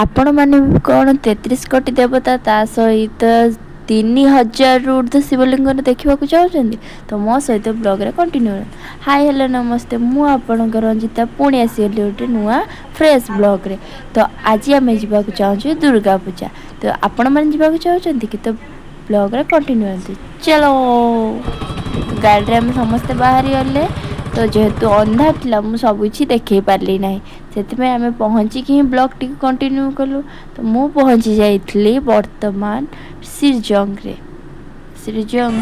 ଆପଣମାନେ କ'ଣ 33 କୋଟି ଦେବତା, ତା ସହିତ 3000ରୁ ଉର୍ଦ୍ଧ୍ୱ ଶିବଲିଙ୍ଗ ଦେଖିବାକୁ ଚାହୁଁଛନ୍ତି? ତ ମୋ ସହିତ ବ୍ଲଗ୍ରେ କଣ୍ଟିନ୍ୟୁ। ହାଇ, ହ୍ୟାଲୋ, ନମସ୍ତେ। ମୁଁ ଆପଣଙ୍କ ରଞ୍ଜିତା, ପୁଣି ଆସିଗଲି ଗୋଟେ ନୂଆ ଫ୍ରେଶ୍ ବ୍ଲଗ୍ରେ। ତ ଆଜି ଆମେ ଯିବାକୁ ଚାହୁଁଛୁ ଦୁର୍ଗା ପୂଜା। ତ ଆପଣମାନେ ଯିବାକୁ ଚାହୁଁଛନ୍ତି କି? ତ ବ୍ଲଗ୍ରେ କଣ୍ଟିନ୍ୟୁ ରୁହନ୍ତୁ। ଚଲୋ। ଗାଡ଼ିରେ ଆମେ ସମସ୍ତେ ବାହାରିଗଲେ। ତ ଯେହେତୁ ଅନ୍ଧାର ଥିଲା, ମୁଁ ସବୁକିଛି ଦେଖେଇ ପାରିଲି ନାହିଁ। ସେଥିପାଇଁ ଆମେ ପହଞ୍ଚିକି ହିଁ ବ୍ଲଗ୍ଟିକୁ କଣ୍ଟିନ୍ୟୁ କଲୁ। ତ ମୁଁ ପହଞ୍ଚି ଯାଇଥିଲି ବର୍ତ୍ତମାନ ଶ୍ରୀଜଙ୍ଗରେ। ଶ୍ରୀଜଙ୍ଗ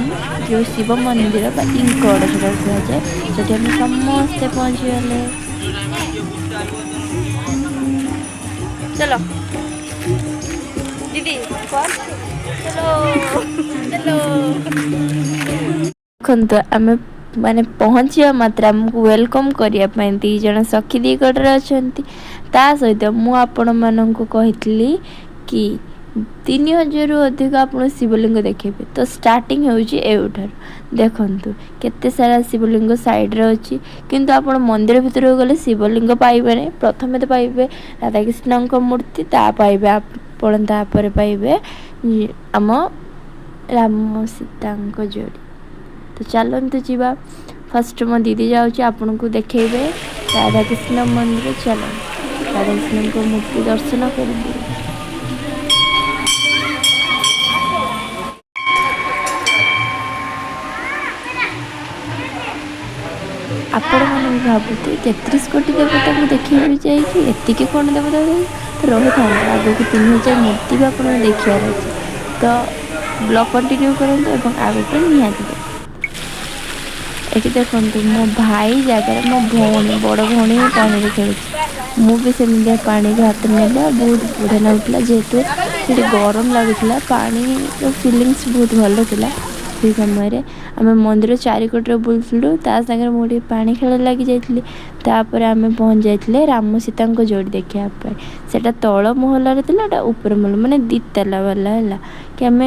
ଯେଉଁ ଶିବ ମନ୍ଦିର ବା ଇଙ୍କଡ଼ ସେଟାକୁ କୁହାଯାଏ, ସେଠି ଆମେ ସମସ୍ତେ ପହଞ୍ଚିଗଲେ। ଚଲ ଦିଦି, ଚଲୋ ଚଲୋ। ଦେଖନ୍ତୁ, ଆମେ ମାନେ ପହଞ୍ଚିବା ମାତ୍ରେ ଆମକୁ welcome କରିବା ପାଇଁ ଦୁଇ ଜଣ ସଖୀ ଦି କଡ଼ରେ ଅଛନ୍ତି। ତା ସହିତ ମୁଁ ଆପଣମାନଙ୍କୁ କହିଥିଲି କି 3000ରୁ ଅଧିକ ଆପଣ ଶିବଲିଙ୍ଗ ଦେଖିବେ। ତ ଷ୍ଟାର୍ଟିଂ ହେଉଛି ଏଉଠାରୁ। ଦେଖନ୍ତୁ, କେତେ ସାରା ଶିବଲିଙ୍ଗ ସାଇଡ଼୍ରେ ଅଛି। କିନ୍ତୁ ଆପଣ ମନ୍ଦିର ଭିତରକୁ ଗଲେ ଶିବଲିଙ୍ଗ ପାଇବେନି। ପ୍ରଥମେ ତ ପାଇବେ ରାଧାକୃଷ୍ଣଙ୍କ ମୂର୍ତ୍ତି, ତା ପାଇବେ ଆପଣ, ତାପରେ ପାଇବେ ଆମ ରାମ ସୀତାଙ୍କ ଯୋଡ଼ି। ତ ଚାଲନ୍ତୁ ଯିବା। ଫାଷ୍ଟ ମୋ ଦିଦି ଯାଉଛି, ଆପଣଙ୍କୁ ଦେଖେଇବେ ରାଧାକୃଷ୍ଣ ମନ୍ଦିର। ଚାଲନ୍ତୁ, ରାଧାକୃଷ୍ଣଙ୍କ ମୂର୍ତ୍ତି ଦର୍ଶନ କରିଦିଏ। ଆପଣମାନେ ବି ଭାବୁଥିବେ, 33 କୋଟି ଦେବତାଙ୍କୁ ଦେଖିବି ଯାଇକି ଏତିକି କ'ଣ ଦେବତା? ତ ରହିଥାନ୍ତୁ, ଆଗକୁ 3000 ମୂର୍ତ୍ତି ବି ଆପଣଙ୍କୁ ଦେଖିବାର ଅଛି। ତ ବ୍ଲଗ୍ କଣ୍ଟିନ୍ୟୁ କରନ୍ତୁ ଏବଂ ଆଗକୁ ନିହାତି ଦେଖନ୍ତୁ। ଏଠି ଦେଖନ୍ତୁ, ମୋ ଭାଇ ଜାଗାରେ ମୋ ଭଉଣୀ, ବଡ଼ ଭଉଣୀ ହିଁ ପାଣିରେ ଖେଳୁଛି। ମୁଁ ବି ସେମିତିଆ ପାଣିରେ ହାତ ନେଲି ଆଉ ବହୁତ ବଢ଼ିଆ ଲାଗୁଥିଲା। ଯେହେତୁ ସେଠି ଗରମ ଲାଗୁଥିଲା, ପାଣିର ଫିଲିଙ୍ଗସ୍ ବହୁତ ଭଲ ଥିଲା। ସେଇ ସମୟରେ ଆମେ ମନ୍ଦିର ଚାରିକଡ଼ରେ ବୁଲୁଥିଲୁ, ତା ସାଙ୍ଗରେ ମୁଁ ଟିକେ ପାଣି ଖେଳ ଲାଗି ଯାଇଥିଲି। ତାପରେ ଆମେ ପହଞ୍ଚି ଯାଇଥିଲେ ରାମ ସୀତାଙ୍କ ଯୋଡ଼ି ଦେଖିବା ପାଇଁ। ସେଇଟା ତଳ ମହଲାରେ ଥିଲା, ଏଇଟା ଉପର ମହଲା, ମାନେ ଦ୍ୱିତାଲା ବାଲା ହେଲା କି ଆମେ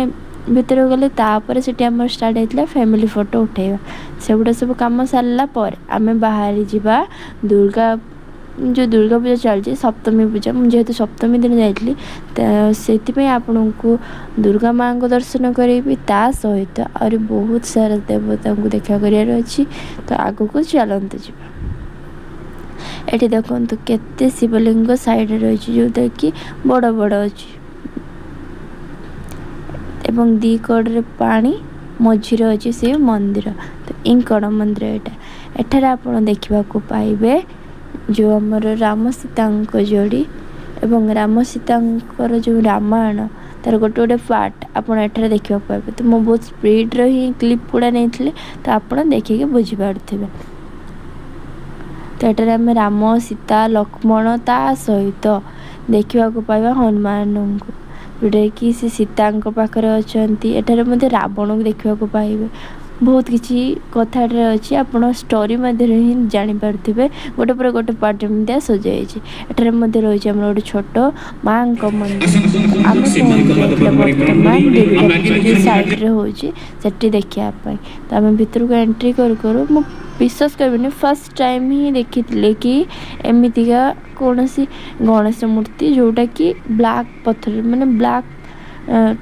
ଭିତରକୁ ଗଲେ। ତାପରେ ସେଠି ଆମର ଷ୍ଟାର୍ଟ ହେଇଥିଲା ଫ୍ୟାମିଲି ଫଟୋ ଉଠାଇବା। ସେଗୁଡ଼ା ସବୁ କାମ ସାରିଲା ପରେ ଆମେ ବାହାରି ଯିବା ଦୁର୍ଗା, ଯେଉଁ ଦୁର୍ଗା ପୂଜା ଚାଲିଛି, ସପ୍ତମୀ ପୂଜା। ମୁଁ ଯେହେତୁ ସପ୍ତମୀ ଦିନ ଯାଇଥିଲି, ତ ସେଥିପାଇଁ ଆପଣଙ୍କୁ ଦୁର୍ଗା ମାଆଙ୍କ ଦର୍ଶନ କରାଇବି। ତା ସହିତ ଆହୁରି ବହୁତ ସାରା ଦେବତାଙ୍କୁ ଦେଖା କରିବାର ଅଛି। ତ ଆଗକୁ ଚାଲନ୍ତୁ ଯିବା। ଏଠି ଦେଖନ୍ତୁ, କେତେ ଶିବଲିଙ୍ଗ ସାଇଡ଼ରେ ରହିଛି, ଯେଉଁଟାକି ବଡ଼ ବଡ଼ ଅଛି ଏବଂ ଦି କଡ଼ରେ ପାଣି, ମଝିରେ ଅଛି ସେ ମନ୍ଦିର। ତ ଇଙ୍କଡ଼ ମନ୍ଦିର ଏଇଟା। ଏଠାରେ ଆପଣ ଦେଖିବାକୁ ପାଇବେ ଯେଉଁ ଆମର ରାମ ସୀତାଙ୍କ ଯୋଡ଼ି ଏବଂ ରାମ ସୀତାଙ୍କର ଯେଉଁ ରାମାୟଣ, ତାର ଗୋଟେ ଗୋଟେ ପାର୍ଟ ଆପଣ ଏଠାରେ ଦେଖିବାକୁ ପାଇବେ। ତ ମୁଁ ବହୁତ ସ୍ପିଡ଼ର ହିଁ କ୍ଲିପ୍ ଗୁଡ଼ା ନେଇଥିଲି, ତ ଆପଣ ଦେଖିକି ବୁଝିପାରୁଥିବେ। ତ ଏଠାରେ ଆମେ ରାମ, ସୀତା, ଲକ୍ଷ୍ମଣ, ତା ସହିତ ଦେଖିବାକୁ ପାଇବା ହନୁମାନଙ୍କୁ, ଯେଉଁଟାକି ସେ ସୀତାଙ୍କ ପାଖରେ ଅଛନ୍ତି। ଏଠାରେ ମଧ୍ୟ ରାବଣକୁ ଦେଖିବାକୁ ପାଇବେ। ବହୁତ କିଛି କଥା ଏଠାରେ ଅଛି, ଆପଣ ଷ୍ଟୋରି ମଧ୍ୟରେ ହିଁ ଜାଣିପାରୁଥିବେ। ଗୋଟେ ପରେ ଗୋଟେ ପାର୍ଟ ଏମିତିଆ ସଜାଯାଇଛି। ଏଠାରେ ମଧ୍ୟ ରହିଛି ଆମର ଗୋଟେ ଛୋଟ ମାଙ୍କ ମନ୍ଦିର। ଆମେ ପହଞ୍ଚି ଯାଇଥିଲେ ବର୍ତ୍ତମାନ ଦୁର୍ଗା ପୂଜା ଯେଉଁ ସାଇଡ଼ରେ ହେଉଛି, ସେଠି ଦେଖିବା ପାଇଁ। ତ ଆମେ ଭିତରକୁ ଏଣ୍ଟ୍ରି କରୁ କରୁ, ମୁଁ ବିଶ୍ୱାସ କରିବିନି, ଫାର୍ଷ୍ଟ ଟାଇମ୍ ହିଁ ଦେଖିଥିଲି କି ଏମିତିକା କୌଣସି ଗଣେଶ ମୂର୍ତ୍ତି, ଯେଉଁଟାକି ବ୍ଲାକ୍ ପଥର, ମାନେ ବ୍ଲାକ୍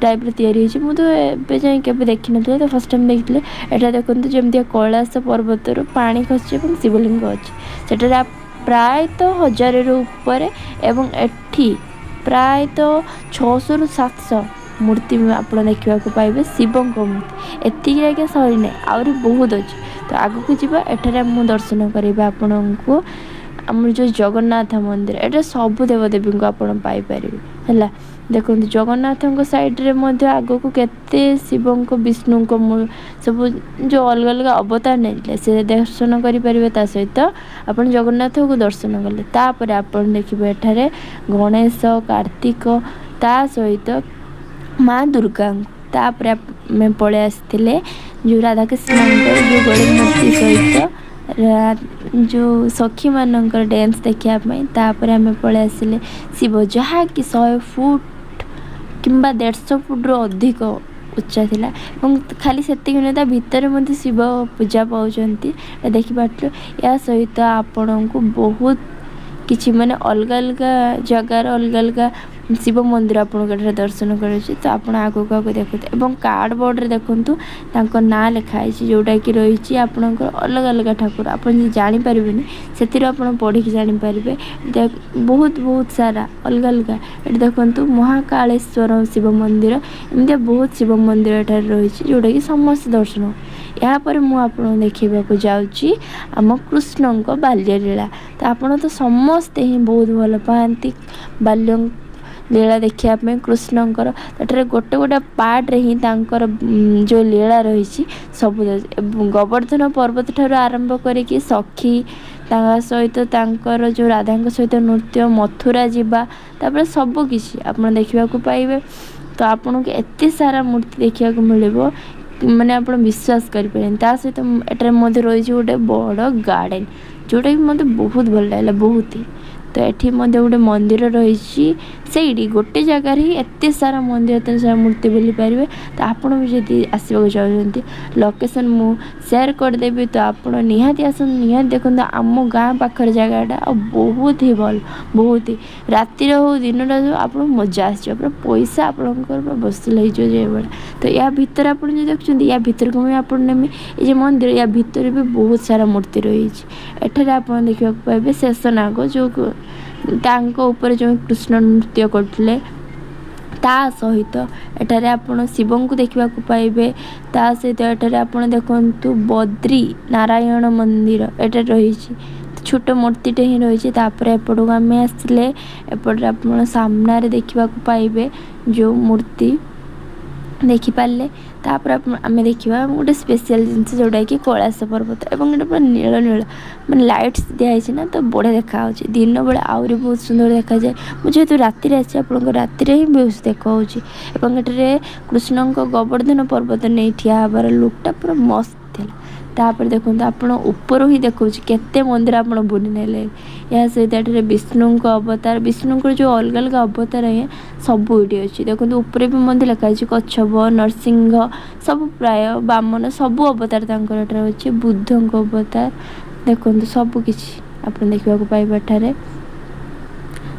ଟାଇପ୍ର ତିଆରି ହେଇଛି। ମୁଁ ତ ଏବେ ଯାଏଁ କେବେ ଦେଖିନଥିଲି, ତ ଫାର୍ଷ୍ଟ ଟାଇମ୍ ଦେଖିଥିଲି। ଏଟା ଦେଖନ୍ତୁ, ଯେମିତିଆ କୈଳାସ ପର୍ବତରୁ ପାଣି ଖସୁଛି ଏବଂ ଶିବଲିଙ୍ଗ ଅଛି। ସେଠାରେ ପ୍ରାୟତଃ ହଜାରରୁ ଉପରେ ଏବଂ ଏଠି ପ୍ରାୟତଃ 600ରୁ 700 ମୂର୍ତ୍ତି ଆପଣ ଦେଖିବାକୁ ପାଇବେ, ଶିବଙ୍କ ମୂର୍ତ୍ତି। ଏତିକି ଆଜ୍ଞା ସରିନାହିଁ, ଆହୁରି ବହୁତ ଅଛି। ତ ଆଗକୁ ଯିବା। ଏଠାରେ ମୁଁ ଦର୍ଶନ କରିବି ଆପଣଙ୍କୁ ଆମର ଯେଉଁ ଜଗନ୍ନାଥ ମନ୍ଦିର। ଏଟା ସବୁ ଦେବଦେବୀଙ୍କୁ ଆପଣ ପାଇପାରିବେ। ହେଲା, ଦେଖନ୍ତୁ, ଜଗନ୍ନାଥଙ୍କ ସାଇଡ଼ରେ ମଧ୍ୟ ଆଗକୁ କେତେ ଶିବଙ୍କ, ବିଷ୍ଣୁଙ୍କ ସବୁ ଯେଉଁ ଅଲଗା ଅଲଗା ଅବତାର ନେଇଥିଲେ, ସେ ଦର୍ଶନ କରିପାରିବେ। ତା ସହିତ ଆପଣ ଜଗନ୍ନାଥଙ୍କୁ ଦର୍ଶନ କଲେ, ତାପରେ ଆପଣ ଦେଖିବେ ଏଠାରେ ଗଣେଶ, କାର୍ତ୍ତିକ, ତା ସହିତ ମା ଦୁର୍ଗାଙ୍କୁ। ତାପରେ ଆମେ ପଳେଇ ଆସିଥିଲେ ଯେଉଁ ରାଧାକୃଷ୍ଣଙ୍କର ଯୁଗଳ ମୂର୍ତ୍ତି ସହିତ ଯେଉଁ ସଖୀମାନଙ୍କର ଡ୍ୟାନ୍ସ ଦେଖିବା ପାଇଁ। ତାପରେ ଆମେ ପଳେଇ ଆସିଲେ ଶିବ, ଯାହାକି 100 ଫୁଟ କିମ୍ବା 150 ଫୁଟରୁ ଅଧିକ ଉଚ୍ଚା ଥିଲା। ଏବଂ ଖାଲି ସେତିକି ନୁହେଁ, ତା ଭିତରେ ମଧ୍ୟ ଶିବ ପୂଜା ପାଉଛନ୍ତି, ଦେଖିପାରୁଥିଲୁ। ଏହା ସହିତ ଆପଣଙ୍କୁ ବହୁତ କିଛି, ମାନେ ଅଲଗା ଅଲଗା ଜାଗାର ଅଲଗା ଅଲଗା ଶିବ ମନ୍ଦିର ଆପଣଙ୍କୁ ଏଠାରେ ଦର୍ଶନ କରୁଛି। ତ ଆପଣ ଆଗକୁ ଆଗକୁ ଦେଖନ୍ତୁ ଏବଂ କାର୍ଡ଼ ବୋର୍ଡ଼ରେ ଦେଖନ୍ତୁ ତାଙ୍କ ନାଁ ଲେଖା ହେଇଛି, ଯେଉଁଟାକି ରହିଛି ଆପଣଙ୍କର ଅଲଗା ଅଲଗା ଠାକୁର। ଆପଣ ଯଦି ଜାଣିପାରିବେନି, ସେଥିରୁ ଆପଣ ପଢ଼ିକି ଜାଣିପାରିବେ। ବହୁତ ବହୁତ ସାରା ଅଲଗା ଅଲଗା। ଏଠି ଦେଖନ୍ତୁ ମହାକାଳେଶ୍ୱର ଶିବ ମନ୍ଦିର। ଏମିତିଆ ବହୁତ ଶିବ ମନ୍ଦିର ଏଠାରେ ରହିଛି, ଯେଉଁଟାକି ସମସ୍ତେ ଦର୍ଶନ। ଏହାପରେ ମୁଁ ଆପଣଙ୍କୁ ଦେଖେଇବାକୁ ଯାଉଛି ଆମ କୃଷ୍ଣଙ୍କ ବାଲ୍ୟଲୀଳା। ତ ଆପଣ ତ ସମସ୍ତେ ହିଁ ବହୁତ ଭଲ ପାଆନ୍ତି ବାଲ୍ୟ ଲୀଳା ଦେଖିବା ପାଇଁ କୃଷ୍ଣଙ୍କର। ଏଠାରେ ଗୋଟେ ଗୋଟେ ପାର୍ଟରେ ହିଁ ତାଙ୍କର ଯେଉଁ ଲୀଳା ରହିଛି ସବୁ, ଗୋବର୍ଦ୍ଧନ ପର୍ବତ ଠାରୁ ଆରମ୍ଭ କରିକି ସଖୀ ତାଙ୍କ ସହିତ, ତାଙ୍କର ଯେଉଁ ରାଧାଙ୍କ ସହିତ ନୃତ୍ୟ, ମଥୁରା ଯିବା, ତାପରେ ସବୁ କିଛି ଆପଣ ଦେଖିବାକୁ ପାଇବେ। ତ ଆପଣଙ୍କୁ ଏତେ ସାରା ମୂର୍ତ୍ତି ଦେଖିବାକୁ ମିଳିବ, ମାନେ ଆପଣ ବିଶ୍ୱାସ କରିପାରିବେନି। ତା ସହିତ ଏଠାରେ ମଧ୍ୟ ରହିଛି ଗୋଟେ ବଡ଼ ଗାର୍ଡ଼େନ୍, ଯେଉଁଟାକି ମୋତେ ବହୁତ ଭଲ ଲାଗିଲା, ବହୁତ ହି। ତ ଏଠି ମଧ୍ୟ ଗୋଟେ ମନ୍ଦିର ରହିଛି। ସେଇଠି ଗୋଟେ ଜାଗାରେ ହିଁ ଏତେ ସାରା ମନ୍ଦିର, ଏତେ ସାରା ମୂର୍ତ୍ତି ବୁଲି ପାରିବେ। ତ ଆପଣ ବି ଯଦି ଆସିବାକୁ ଚାହୁଁଛନ୍ତି, ଲୋକେସନ୍ ମୁଁ ସେୟାର କରିଦେବି। ତ ଆପଣ ନିହାତି ଆସନ୍ତୁ, ନିହାତି ଦେଖନ୍ତୁ। ଆମ ଗାଁ ପାଖରେ ଜାଗାଟା ଆଉ ବହୁତ ହି ଭଲ, ବହୁତ ହି। ରାତିରେ ହଉ, ଦିନରେ ହଉ, ଆପଣଙ୍କୁ ମଜା ଆସିଯିବ ପୁରା। ପଇସା ଆପଣଙ୍କର ପୁରା ବସୁଲ ହେଇଯିବ ଯେଭଳିଆ। ତ ୟା ଭିତରେ ଆପଣ ଯଦି ଦେଖୁଛନ୍ତି, ୟା ଭିତରକୁ ବି ଆପଣ ନେବେ। ଏ ଯେ ମନ୍ଦିର, ୟା ଭିତରେ ବି ବହୁତ ସାରା ମୂର୍ତ୍ତି ରହିଛି। ଏଠାରେ ଆପଣ ଦେଖିବାକୁ ପାଇବେ ଶେଷନାଗ, ଯେଉଁ ତାଙ୍କ ଉପରେ ଯେଉଁ କୃଷ୍ଣ ନୃତ୍ୟ କରୁଥିଲେ। ତା ସହିତ ଏଠାରେ ଆପଣ ଶିବଙ୍କୁ ଦେଖିବାକୁ ପାଇବେ। ତା ସହିତ ଏଠାରେ ଆପଣ ଦେଖନ୍ତୁ ବଦ୍ରି ନାରାୟଣ ମନ୍ଦିର ଏଠାରେ ରହିଛି, ଛୋଟ ମୂର୍ତ୍ତିଟେ ହିଁ ରହିଛି। ତାପରେ ଏପଟକୁ ଆମେ ଆସିଲେ, ଏପଟରେ ଆପଣ ସାମ୍ନାରେ ଦେଖିବାକୁ ପାଇବେ ଯେଉଁ ମୂର୍ତ୍ତି ଦେଖିପାରିଲେ। ତାପରେ ଆମେ ଦେଖିବା ଗୋଟେ ସ୍ପେଶିଆଲ୍ ଜିନିଷ, ଯେଉଁଟାକି କୈଳାସ ପର୍ବତ। ଏବଂ ଏଇଟା ପୁରା ନୀଳ ନୀଳ, ମାନେ ଲାଇଟ୍ସ ଦିଆହେଇଛି ନା, ତ ବଢ଼ିଆ ଦେଖାହେଉଛି। ଦିନ ବେଳେ ଆହୁରି ବହୁତ ସୁନ୍ଦର ଦେଖାଯାଏ। ମୁଁ ଯେହେତୁ ରାତିରେ ଆସିଛି, ଆପଣଙ୍କୁ ରାତିରେ ହିଁ ବେଶ ଦେଖାଉଛି। ଏବଂ ଏଠାରେ କୃଷ୍ଣଙ୍କ ଗୋବର୍ଦ୍ଧନ ପର୍ବତ ନେଇ ଠିଆ ହେବାର ଲୁକ୍ଟା ପୁରା ମସ୍ତ ଥିଲା। ତାପରେ ଦେଖନ୍ତୁ, ଆପଣ ଉପରୁ ହିଁ ଦେଖାଉଛି କେତେ ମନ୍ଦିର ଆପଣ ବୁଲି ନେଲେ। ଏହା ସହିତ ଏଠାରେ ବିଷ୍ଣୁଙ୍କ ଅବତାର, ବିଷ୍ଣୁଙ୍କର ଯେଉଁ ଅଲଗା ଅଲଗା ଅବତାର ଆଜ୍ଞା, ସବୁ ଏଇଠି ଅଛି। ଦେଖନ୍ତୁ, ଉପରେ ବି ମଧ୍ୟ ଲେଖା ହେଇଛି କଚ୍ଛପ, ନରସିଂହ, ସବୁ ପ୍ରାୟ ବାମନ, ସବୁ ଅବତାର ତାଙ୍କର ଏଠାରେ ଅଛି। ବୁଦ୍ଧଙ୍କ ଅବତାର ଦେଖନ୍ତୁ, ସବୁ କିଛି ଆପଣ ଦେଖିବାକୁ ପାଇବେ ଏଠାରେ।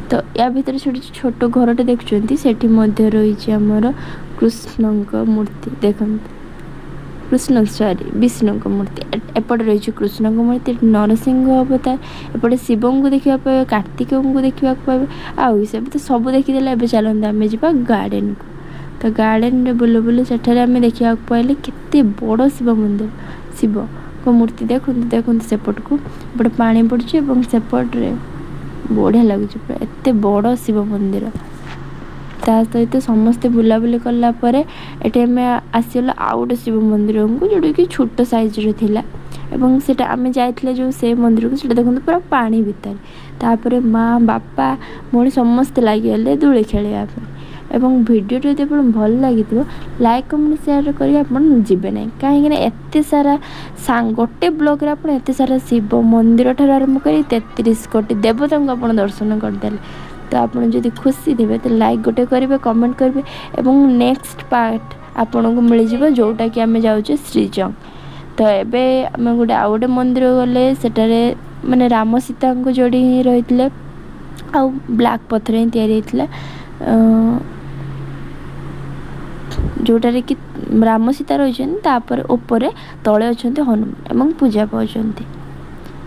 ତ ୟା ଭିତରେ ଛୋଟ ଛୋଟ ଘରଟେ ଦେଖୁଛନ୍ତି, ସେଠି ମଧ୍ୟ ରହିଛି ଆମର କୃଷ୍ଣଙ୍କ ମୂର୍ତ୍ତି। ଦେଖନ୍ତୁ, କୃଷ୍ଣ, ସରି, ବିଷ୍ଣୁଙ୍କ ମୂର୍ତ୍ତି। ଏପଟେ ରହିଛି କୃଷ୍ଣଙ୍କ ମୂର୍ତ୍ତି, ନରସିଂହ ଅବତାର, ଏପଟେ ଶିବଙ୍କୁ ଦେଖିବାକୁ ପାଇବେ, କାର୍ତ୍ତିକଙ୍କୁ ଦେଖିବାକୁ ପାଇବେ। ଆଉ ସେବେ ତ ସବୁ ଦେଖିଦେଲେ। ଏବେ ଚାଲନ୍ତୁ ଆମେ ଯିବା ଗାର୍ଡ଼େନକୁ। ତ ଗାର୍ଡ଼େନରେ ବୁଲୁ ବୁଲୁ ସେଠାରେ ଆମେ ଦେଖିବାକୁ ପାଇଲେ କେତେ ବଡ଼ ଶିବ ମନ୍ଦିର, ଶିବଙ୍କ ମୂର୍ତ୍ତି। ଦେଖନ୍ତୁ, ଦେଖନ୍ତୁ ସେପଟକୁ, ଏପଟେ ପାଣି ପଡ଼ୁଛି ଏବଂ ସେପଟରେ ବଢ଼ିଆ ଲାଗୁଛି ପୁରା, ଏତେ ବଡ଼ ଶିବ ମନ୍ଦିର। ତା ସହିତ ସମସ୍ତେ ବୁଲାବୁଲି କଲା ପରେ ଏଠି ଆମେ ଆସିଗଲୁ ଆଉ ଗୋଟେ ଶିବ ମନ୍ଦିରକୁ, ଯେଉଁଟାକି ଛୋଟ ସାଇଜ୍ର ଥିଲା। ଏବଂ ସେଇଟା ଆମେ ଯାଇଥିଲେ ଯେଉଁ ସେ ମନ୍ଦିରକୁ, ସେଇଟା ଦେଖନ୍ତୁ ପୁରା ପାଣି ଭିତରେ। ତାପରେ ମା, ବାପା, ଭଉଣୀ ସମସ୍ତେ ଲାଗିଗଲେ ଦୋଳି ଖେଳିବା ପାଇଁ। ଏବଂ ଭିଡ଼ିଓଟି ଯଦି ଆପଣ ଭଲ ଲାଗିଥିବ, ଲାଇକ୍, କମେଣ୍ଟ, ସେୟାର କରି ଆପଣ ଯିବେ ନାହିଁ। କାହିଁକିନା ଏତେ ସାରା ଗୋଟେ ବ୍ଲଗ୍ରେ ଆପଣ ଏତେ ସାରା ଶିବ ମନ୍ଦିର ଠାରୁ ଆରମ୍ଭ କରି 33 କୋଟି ଦେବତାଙ୍କୁ ଆପଣ ଦର୍ଶନ କରିଦେଲେ। ତ ଆପଣ ଯଦି ଖୁସି ଥିବେ, ତ ଲାଇକ୍ ଗୋଟେ କରିବେ, କମେଣ୍ଟ କରିବେ ଏବଂ ନେକ୍ସଟ ପାର୍ଟ ଆପଣଙ୍କୁ ମିଳିଯିବ, ଯେଉଁଟାକି ଆମେ ଯାଉଛେ ଶ୍ରୀଜଙ୍ଗ। ତ ଏବେ ଆମେ ଗୋଟେ ଆଉ ଗୋଟେ ମନ୍ଦିର ଗଲେ। ସେଠାରେ ମାନେ ରାମ ସୀତାଙ୍କ ଯୋଡ଼ି ହିଁ ରହିଥିଲେ ଆଉ ବ୍ଲାକ୍ ପଥର ହିଁ ତିଆରି ହେଇଥିଲା, ଯେଉଁଟାରେ କି ରାମ ସୀତା ରହିଛନ୍ତି, ତାପରେ ଉପରେ ତଳେ ଅଛନ୍ତି ହନୁମାନ ଏବଂ ପୂଜା ପାଉଛନ୍ତି।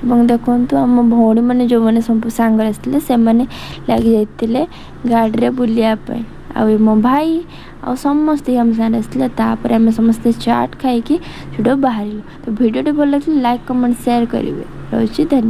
ଏବଂ ଦେଖନ୍ତୁ, ଆମ ଭଉଣୀମାନେ ଯେଉଁମାନେ ସବୁ ସାଙ୍ଗରେ ଆସିଥିଲେ, ସେମାନେ ଲାଗି ଯାଇଥିଲେ ଗାଡ଼ିରେ ବୁଲିବା ପାଇଁ। ଆଉ ମୋ ଭାଇ ଆଉ ସମସ୍ତେ ଆମ ସାଙ୍ଗରେ ଆସିଥିଲେ। ତାପରେ ଆମେ ସମସ୍ତେ ଚାଟ୍ ଖାଇକି ସେଠୁ ବାହାରିଲୁ। ତ ଭିଡ଼ିଓଟି ଭଲ ଲାଗିଥିଲେ ଲାଇକ୍, କମେଣ୍ଟ, ସେୟାର କରିବେ। ରହୁଛି, ଧନ୍ୟବାଦ।